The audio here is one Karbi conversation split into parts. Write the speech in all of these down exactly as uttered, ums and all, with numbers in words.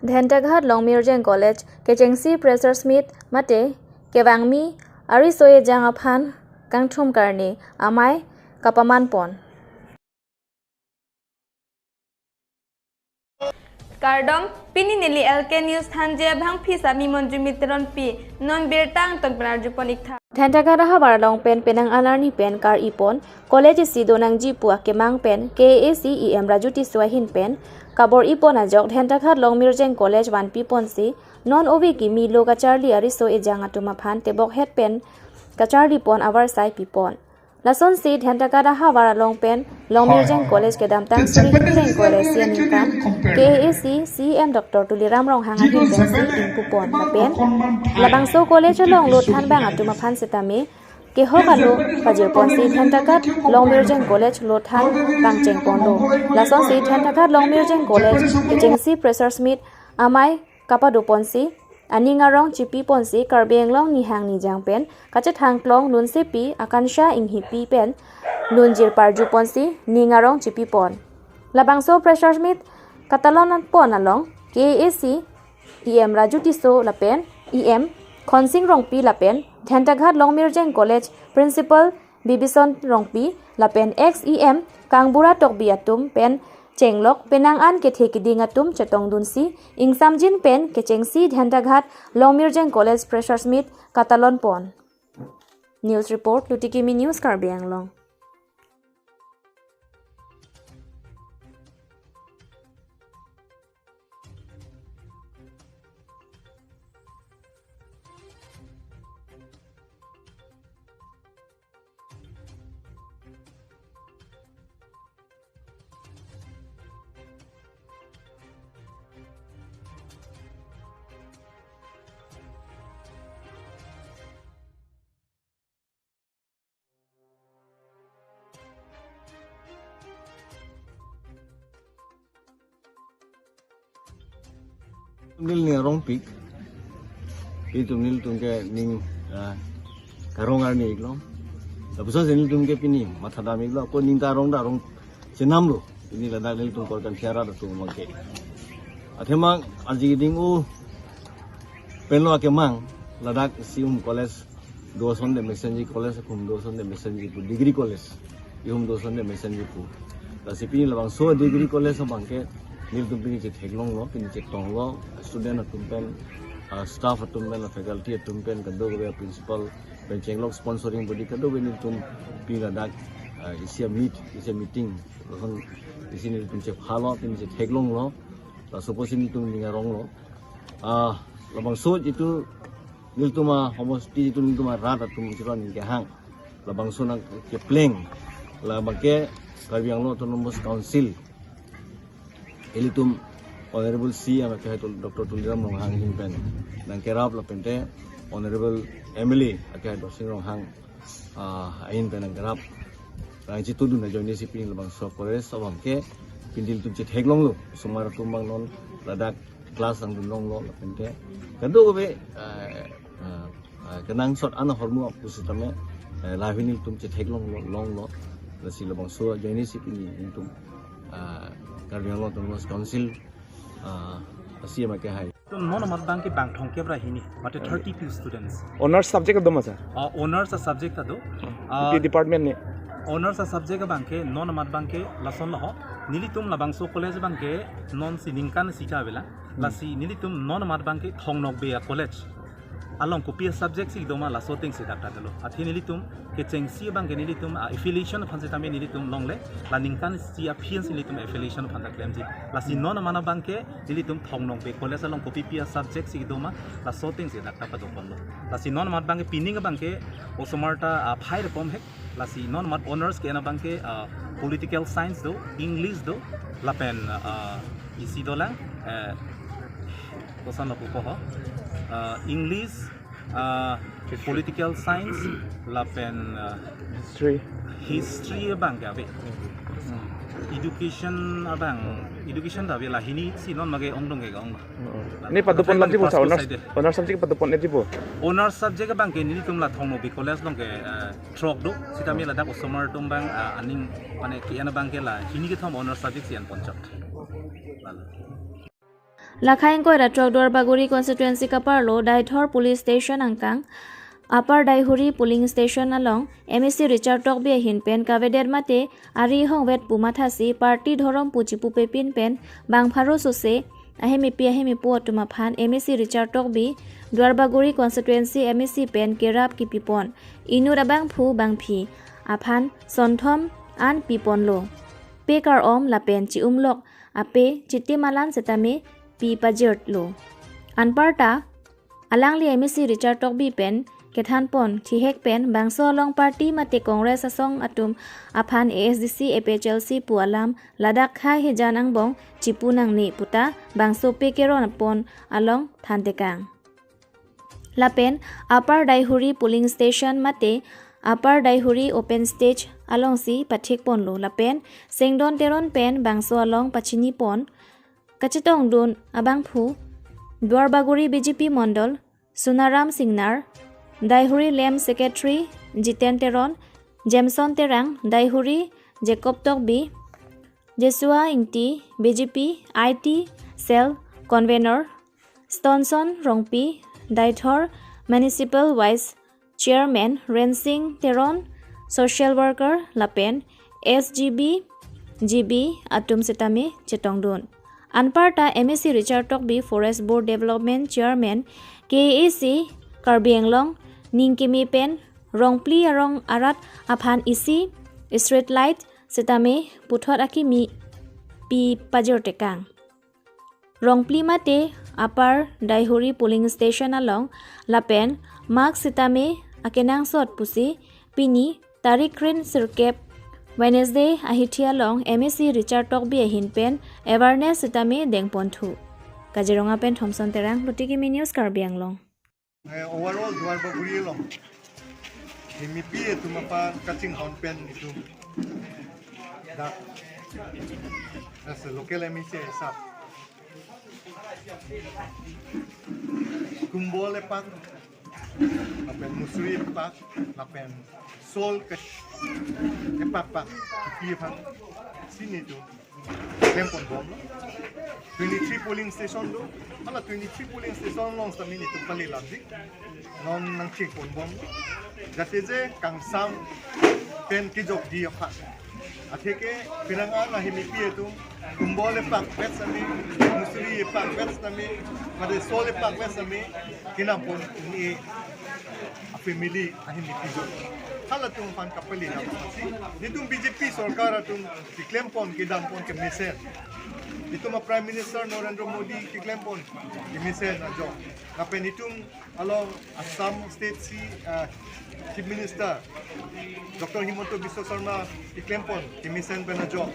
Dhentaghat Longmirjeng College kechengsi Freshers Meet mate kevangmi ariso ejang aphan kangthum karne amei kapaman pon. Kardom, pini neli L K News thanji abangpi sami Monjumi Teronpi, non birta angton penarjupon iktha. Dhentaghat ahavar along pen penang an arni pen kar-ipon, college isi donangji pu akemang pen K A A C E M Raju Tisso ahin pen kabor-ipon ajok Dhentaghat Longmirjeng College vanpiponsi non ove kimi lo kacharli ariso ejang atum aphan tebokhet pen kacharlipon avarsai pipon. Lasonsi Dhentaghat ahavar along pen Longmirjeng College kedamtang suri hini ingkoi ra isi aningkan K A A C C E M Doctor Tuliram Ronghang ahin pensi ingpupon lapen labangso college along lothan abang atum aphan setame kehok alo pajirponsi Dhentaghat Longmirjeng College lothan pangchengponlo. Lasonsi Dhentaghat Longmirjeng College kechengsi Freshers Meet amei kapadoponsi aning arong chipiponsi Karbi Anglong nihang nijang pen kachethang klong lunsepi Akansha Enghipi pen lunjir parjuponsi ning arong chipipon. Labangso Freshers Meet katalonpon along K A A C E M Raju Tisso lapen E M Khonsing Rongpi lapen Dhentaghat Longmirjeng College Principal Bibison Rongpi lapen ex E M Kangbura Tokbi atum pen chenglok penang an kethe keding atum chetongdunsi ingsamjin pen kechengsi Dhentaghat Longmirjeng College Freshers Meet katalonpon. News report, Lutikimi News, Karbi Anglong. Neli ning arongpik. Itum nelitum ke ning, ah, karong arni iklo. Lapuson si nelitum ke pini mathadam iklo. Ko ning ta arong ta arong chenamlo. Pini ladak nelitum Korkanthi arat atum abangke. Athema aji keding-o penlo akemang ladak isi um college do asonte mesenji, college akhum do asonte mesenji pu, degree college ihum do asonte mesenji pu. Lasi pini labangso degree college abangke nelitum pini chetheklonglo, pini chetonglo, student atum pen, ah, staff atum pen, faculty atum pen, kadokave principal pen chenglok sponsoring body kadokave nelitum pini ladak, ah, isi a-meet, isi a-meeting, lason isi nelitum chephalo, pini chetheklonglo, laso apotsi nelitum ning aronglo. Ah, labangso jitu nelitum ahomosti jitu nelitum arat atum chiro ning kehang. Labangso nangkepleng. Labangke Karbi Anglong Autonomous Council ilitum Honorable C E M akehai Tul-, Doctor Tuliram Ronghang ahin pen nangkerap lapente Honorable M L A akehai Dorsing Ronghang, ah, ahin pen nangkerap. Nangchitudun ajoinesi pini labangso college abangke pini nelitum chetheklonglo. Osomar atum abang non ladak class nangdunlonglo lapente kadokave, eh, eh, eh, kenangsot an ahormu apusitame, eh, lahini nelitum chetheklonglo, longlo. Lasi labangso ajoinesi pini nelitum, eh, Karbi Anglong Autonomous Council, eh, C E M akehai. Itum non amat abangke bang thomkep ra hini, mate thirty-two students. Honors subject do ma, sir? Ah, honors a-subject do. Hmm. Ah, kopi department ni? Honors a-subject abangke non amat abangke lasonlo ho. Nelitum labangso college abangke non si ningkan isi ta avelang. Hmm. Lasi nelitum non amat abangke thongnokbe a-college along kopi a-subject si doma laso atengsi dak ta dolo. Athe nelitum kechengsi abangke nelitum, ah, affiliation aphan setame nelitum longle, la ningkan isi aphi ansi nelitum affiliation aphan ta klemji. Lasi non amat abangke nelitum thongnokbe college along kopipi a-subject si doma laso atengsi dak ta padoponlo. Lasi non amat abangke pining abangke osomar ta, ah, phai rekom hek. Lasi non amat honors ke-en abangke, ah, political science do, English do, lapen, ah, isi dolang, eh, kosonlo pupo ho, ah, English, ah, political science, lapen, ah, history. History abangke ave. Hmm. Education abang, education ta ave, lahini si non mage ongdung ke ong. Oh. Ini padopon lagi po, sir, honors, honors subject padopon lagi po. Honors subject abangke nelitum la thongnokbe college along ke, eh, throk do, sitame ladak osomar atum abang, ah, aning mane ke-en abangke lahini kethom honors subject si enponchot. Lalo. Lakha ingkoi ra throk Duarbagori constituency kaparlo Daithor police station angkang Upper Daihuri polling station along M A C Richard Tokbi ahin pen kavedet mate ari hongvet pu mathasi party dhorom pu chipupepin pen bang pharo sose ahem epi ahem epo atum aphan M A C Richard Tokbi Duarbagori constituency M A C pen kerap kipipon inut abangphu bangphi aphan sonthom an piponlo. Pe kar-om lapen chi-umlok ape chiti malan setame pi pajirlo. Anparta alangli M A C Richard Tokbi pen kethanpon thihek pen bangso along party mate Congress asong atum aphan A S D C, A P H L C pu alam ladak khei hejan angbong chipu nangne puta bangso pe keron apon along thantekang. Lapen Upper Daihuri polling station mate Upper Daihuri open stage alongsi pathikponlo lapen Sengdon Teron pen bangso along pachinipon kachetongdun abangphu Duarbagori B J P Mondol Sunaram Singnar, Daihuri Lem Secretary Jiten Teron, Jameson Terang, Daihuri Jacob Tokbi, Jesua Ingti, B J P I T Cell Convener, Stonson Rongpi, Daithor Municipal Vice Chairman Rensing Teron, social worker lapen S G B, G B atum setame chetongdun. Anparta M A C Richard Tokbi Forest Board Development Chairman K A A C Karbi Anglong ningkimi pen Rongpli arong arat aphan isi street light setame puthot akimi pi pajirtekang. Rongpli mate Upper Daihuri polling station along lapen mask setame akenangsot pusi pini tarik kre sirkep Wednesday ahithi along M A C Richard Tokbi ahin pen awareness setame dengponthu. Kaziranga pen Thompson Terang, Lutikimi News, Karbi Anglong. Eh, overall Duarbagori along M A P atum aphan kachinghon pen itum dak as a local M A C hisap kumbol epak lapen musuri epak lapen sol ke epak pak kipi aphan si nelitum klempon bomlo. Twenty-three polling station do. Hala twenty-three polling station along setame nelitum pali lamdik. Non nangchingpon bomlo. Jate je kangsam pen kejokji aphan. Atheke pirang an ahem epi atum kumbol epak vet setame, musuri epak vet setame, mate sol epak vet setame, kenampon un-e a family ahem epi jok. Halatum aphan kapali lamsi. Nelitum B J P sorkar atum keklempon kedampon kemesen. Nelitum a Prime Minister Narendra Modi keklempon kemesen ajok. Lapen nelitum along Assam State si, ah, Chief Minister Doctor Himanta Biswa Sarma keklempon kemesen pen ajok.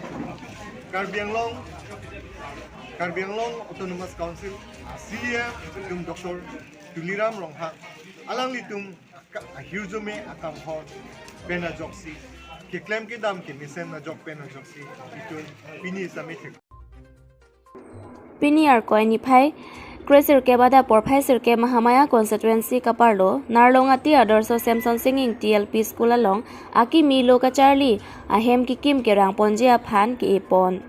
Karbi Anglong, Karbi Anglong Autonomous Council C E M atum Doctor Tuliram Ronghang alanglitum ka ahirjume akanghon pen ajoksi keklem kedam kemesen ajok pen ajoksi itum pini setame thek. Pini Arkoi niphai kre sirkep adap porphai sirkep Mahamaya constituency kaparlo Narlongati Adarsha Semson Sing Ingti L P School along akimi lo kacharli ahem kekim kerangponji aphan ke-epon.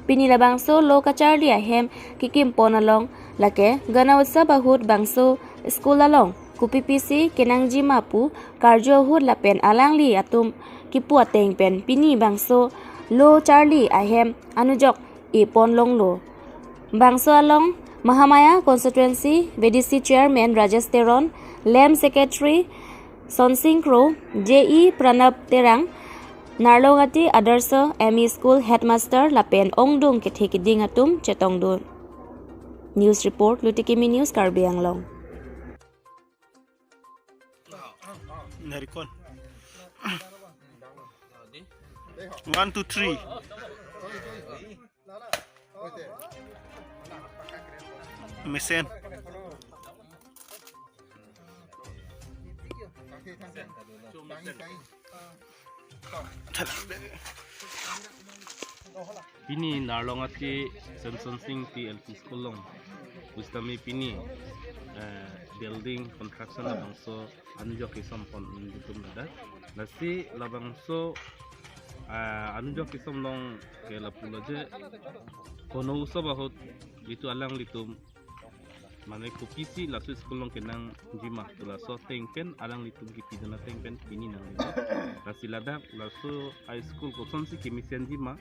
Pini labangso lo kacharli ahem kekimpon along lake Ganotsav ahut bangso school along kopipisi kenangji ma pu karju ahut lapen alangli atum kipu ateng pen pini bangso lo charli ahem anujok epon longlo. Bangso along Mahamaya constituency V D C chairman Rajesh Teron, Lem secretary Sonsing Kro, J E Pranab Terang, Narlongati Adarsha M E School headmaster lapen ongdung kethe keding atum chetongdun. News report, Lutikimi News, Karbi Anglong. Narikol. One, two, three. Mesen. Pini Narlongati Semson Sing T L P School along pusitame pini, eh, building construction labangso anujok kesompon nelitum ladak. Lasi labangso, eh, anujok kesom along ke lapulo je Ganotsav ahut Itum alanglitum mane kopisi laso school along kenangji ma, to laso ateng pen alanglitum kipidun ateng pen pini nangli. Lasi ladak laso high school kosonsi kemesenji ma,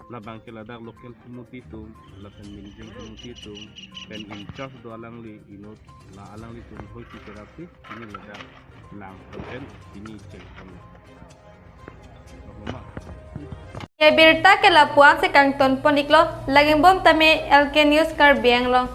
labang ke ladak local committee atum, lapen Minjeng committee atum, pen in charge do alangli inut, la alanglitum hoisi kerapsi pini ladak lang pen pini chengkam. Oke ma. Ye birta ke lapu-an si kangton pon iklo, laging bom tame L K News Karbi Anglong.